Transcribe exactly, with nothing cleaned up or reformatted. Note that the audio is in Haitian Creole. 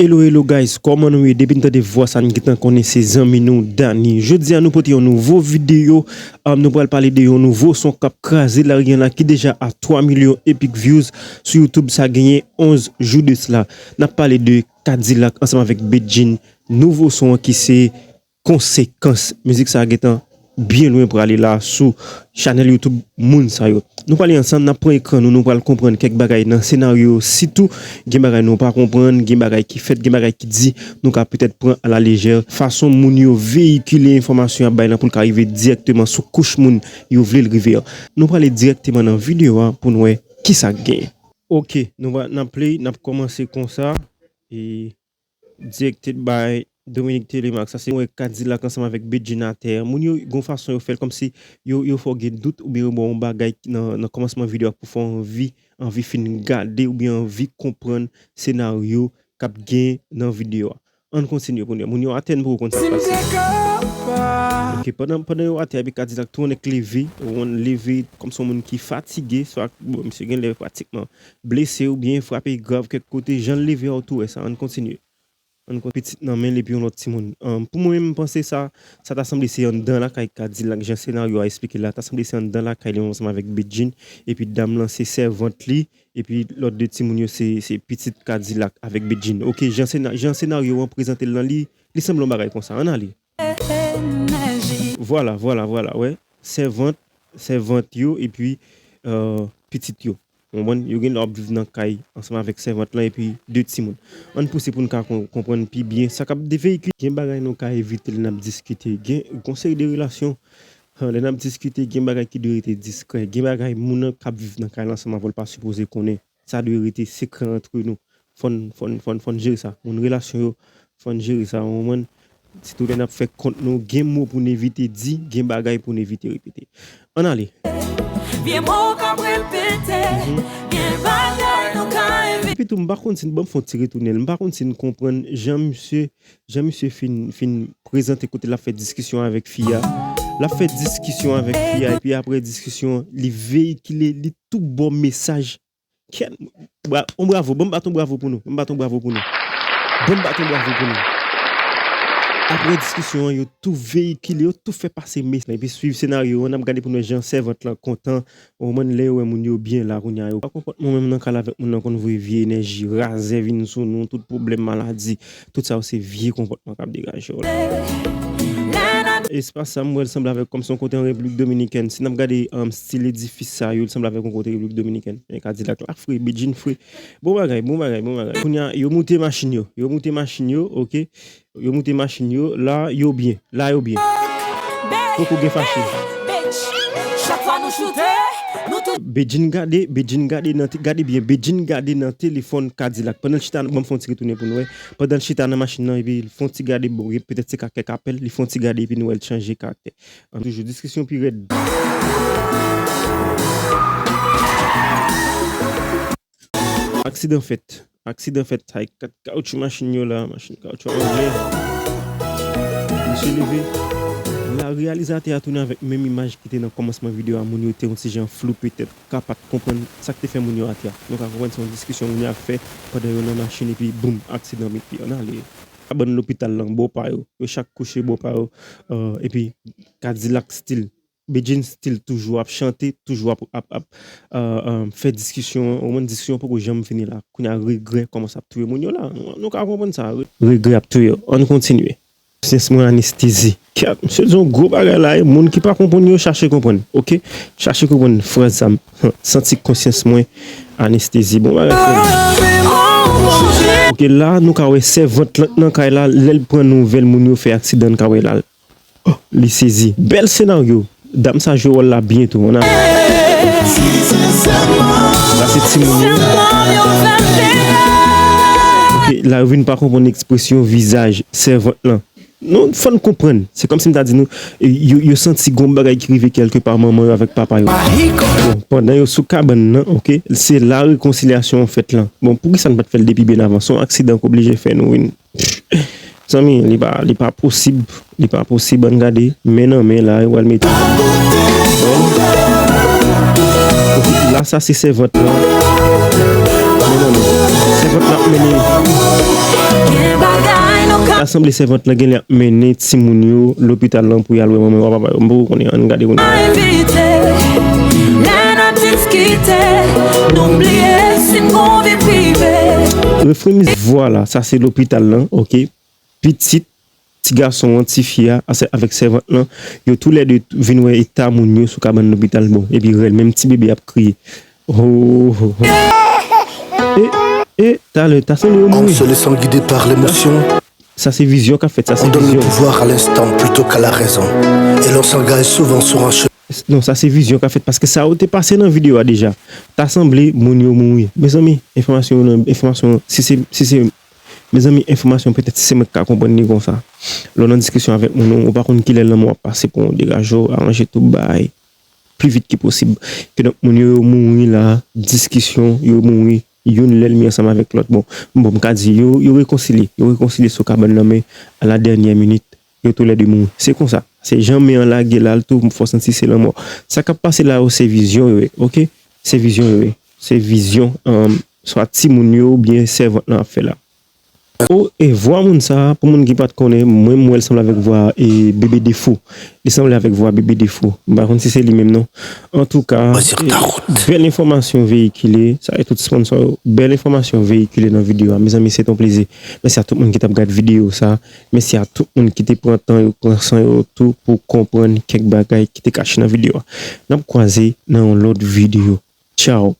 Hello, hello guys, kòman nou ye? Depi n tande vwa sa, n gentan konnen se zanmi nou Dani. Jodi a nou pote yon nouvo videyo. Um, nou pral pale de yon nouvo son k ap kraze lari an la ki deja a twa milyon epic views sou YouTube. Sa genyen onz jou de sla. N ap pale de K-Dilak ansanm avèk Bedjine. Nouvo son an ki se Konsekans. Mizik sa a gentan byen lwen prale la sou chanèl YouTube moun sa yo. Nou prale ansanm, n ap pran ekran nou, nou pral konprann kèk bagay nan senaryo yo. Sitou, gen bagay nou pa konprann, gen bagay ki fèt, gen bagay ki di, nou ka petèt pran a la lejè. Fason moun yo veyikile enfòmasyon y ap bay lan pou l ka rive dirèkteman sou kouch moun yo vle l rive an. Nou prale dirèkteman nan videyo a pou n wè kisa k genyen. Ok, nou va, n ap play, n ap kòmanse konsa. E Directed by Dominique Telemaque. Sa se mwen K-Dilak ansanm avèk Bedjine atè. Moun yo gon fason yo fè l kòmsi yo, yo fè w gen dout oubyen yo ba w yon bagay nan, nan kòmansman videyo a pou fè w anvi, anvi fin gade oubyen anvi konprann senaryo k ap gen nan videyo a. Ann kontinye pou n wè. Moun yo atè, n poko konn sa k pase. Ok, pandan, pandan yo atè, epi K-Dilak tou annik leve, yon leve kòmsi yon moun ki fatige, swa, bon, misye gen lè pratikman blese oubyen frape grav kèk kote, jan l leve a w tou wè sa. Ann kontinye. Ann kon pitit nan men l epi yon lòt timoun. Ahn, pou mwen menm, m panse sa, sa ta sanble se anndan lakay K-Dilak, jan senaryo a esplike la, ta sanble se anndan lakay li menm ansanm avèk Bedjine, epi dam lan se sèvant li, epi lòt de timoun yo se, se pitit K-Dilak avèk Bedjine. Ok, jan sena-, jan senaryo an prezante l lan, li, li sanble yon bagay konsa. Ann ale. Vwala, vwala, vwala, wè. Sèvant, sèvant yo, epi, euh, pitit yo. Ou konprann? Yo gen lè w ap viv nan kay ansanm avèk sèvant lan epi de timoun. Ann pouse pou n ka kon-, konprann pi byen sa k ap de veyikile. Gen bagay nou ka evite lè n ap diskite. Gen yon seri de relasyon, han, lè n ap diskite, gen bagay ki dwe rete diskrè. Gen bagay moun nan k ap viv nan kay la ansanm avè w pa sipoze konnen. Sa dwe rete sekrè antre nou. Fò n, fò n, fò n, fò n jere sa. Moun relasyon yo, fò n jere sa, w konprann? Sitou lè n ap fè kont nou, gen mo pou n evite di, gen bagay pou n evite repete. Ann ale. Vye mo k ap repete, gen bagay nou ka evite. Epi tou, m pa konn si n, ban m fè yon ti retounen l. M pa konn si n konprann jan misye, jan misye fin, fin prezante kote l ap fè diskisyon avèk fi a. L ap fè diskisyon avèk fi a, epi apre diskisyon an, li veyikile, li tou ba w mesaj. Kèt, bra-, on bravo, ban m bat on bravo pou nou, ban m bat on bravo pou nou. Ban m bat on bravo pou nou. Apre diskisyon an, yo tou veyikile, yo tou fè pase mesaj. Epi swiv senaryo an, n ap gade pou n wè jan sèvant lan kontan. Ou konprann, lè yo wè moun yo byen la, kounye a yo pa konpòtman menm nan kay la avèk moun nan konn voye vye enèji razè vin sou nou, tout pwoblèm maladi, tout sa yo se vye konpòtman k ap degaje w la. Espas sa, m wè l sanble avèk kòmsi yon kote an Repiblik Dominikèn. Si n ap gade, um, stil edifis sa yo, l sanble avèk yon kote Repiblik Dominikèn. Men K-Dilak la fre, Bedjine fre. Bon bagay, bon bagay, bon bagay. Kounye a, yo moute machin yo. Yo moute machin yo, ok. Yo moute machin yo. La, yo byen. La, yo byen. Poko gen fache. Bedjine gade, Bedjine gade nan te-, gade byen. Bedjine gade nan telefòn K-Dilak. Pandan l chita, ban m fè yon ti retounen pou n wè. Pandan l chita nan machin nan, epi l fè yon ti gade, bon, petèt se ka kèk apèl, li fè yon ti gade, epi n wè l chanje karaktè. An toujou, diskisyon pi rèd. Aksidan fèt. Aksidan fèt. Ay, kat kawoutchou machin yo la, machin kawoutchou anlè. Misye leve. La, reyalizatè a tounen avèk menm imaj ki te nan kòmansman videyo a, moun yo te yon ti jan flou petèt, ka pa t konprann sa k te fè moun yo atè a. Nou ka konprann se yon diskisyon moun yo ap fè pandan yo nan machin, epi boum, aksidan met pye. Ann ale. Kabann lopital lan, bò pa yo. Yo chak kouche bò pa yo. Euh, epi K-Dilak still. Bedjine still toujou ap chante, toujou ap, ap, ap, euh, euh, fè diskisyon an. Ou konprann, diskisyon an poko janm fini la. Kounye a regrè kòmanse ap touye moun yo la. Nou, nou ka konprann sa. Re-, regrè ap touye yo. Ann kontinye. Konsyans mwen anestezi. Kèt, misye di yon gwo bagay la, e moun ki pa konprann yo chache konprann. Ok? Chache konprann fraz sa. Santi konsyans mwen anestezi. Bon bagay, frè m. Ok, la, nou ka wè sèvant lan nan kay la, lè l pran nouvèl moun yo fè aksidan, n ka wè la. Oh, li sezi. Bèl senaryo. Dam sa jwe wòl la byen tou. Ann ale. Sa se timoun yo. Ok, la yo vin pa konprann ekspresyon vizaj sèvant lan. Non, fò n konprann. Se kòmsi m ta di nou, yo, yo santi gon bagay ki rive kèlkepa manman yo avèk papa yo. Bon, pandan yo sou kabann nan, ok, se la rekonsilyasyon an fèt lan. Bon, poukisa n pa t fè l depi byen avan? Se yon aksidan k oblije fè nou vin Zanmi, li pa, li pa posib. Li pa posib, ann gade. Men nan men la, yo pral mete. Bon. La, sa se sèvant lan. Men nan men. Sèvant la ap mennen. Sa sanble sèvant lan genlè ap mennen timoun yo lopital lan pou y al wè manman yo a papa yo. M poko konnen, ann gade kounye a. Envite, lè n ap diskite, nou bliye si n gon vi prive. Refren mizik. Vwala, sa se lopital lan, oke. Pitit, ti gason an, ti fi a, ase avèk sèvant lan, yo toulède vin wè eta moun yo sou kabann lopital. Bon, epi rèl, menm ti bebe ap kriye. Oh, oh, oh. E, e, talè, ta sanble yo En mouri. Se laissant guider par l'émotion, Sa se vizyon k ap fèt, sa se on donne le vizyon. Pouvoir à l'instant plutôt qu'à la raison. Et l'on s'engage souvent sur un chemin. Non, sa se vizyon k ap fèt, paske sa yo te pase nan videyo a deja. Ta sanble moun yo mouri. Mezanmi, enfòmasyon yo nan, enfòmasyon, si se, si se, mezanmi, enfòmasyon petèt si se mwen k ka konprann li konsa. Lè w nan diskisyon avèk moun, ou pa konn kilè lanmò ap pase pou w degaje w, aranje tout bagay pli vit ki posib. Kidonk, moun yo, yo mouri la, diskisyon, yo mouri, youn lènmi ansanm avèk lòt. Bon, bon, m ka di, yo, yo rekonsilye, yo rekonsilye sou kabann nan, men a la dènyè minit, yo toulède mouri. Se konsa. Se jan men an lage la, l tou, fò santi se lanmò. Sa k ap pase la yo, se vizyon yo ye, oke? Se vizyon yo ye. Se vizyon, um, swa timoun yo oubyen sèvant lan ap fè la. O, e vwa moun sa a, pou moun ki pa t konnen, mwen m wè l sanble avèk vwa e Bebe Defo. Li sanble avèk vwa Bebe Defo. M pa konn si se li menm non. Antouka, Vas-y, ta route. Bèl enfòmasyon veyikile. Sa e tout sponsò yo. Bèl enfòmasyon veyikile nan videyo a. Mezanmi, se t on plezi. Mèsi a tout moun ki t ap gad videyo sa. Mèsi a tout moun ki te pran tan yo, pran san yo tou pou konprann kèk bagay ki te kache nan videyo a. N ap kwaze nan yon lòt videyo. Tchaw.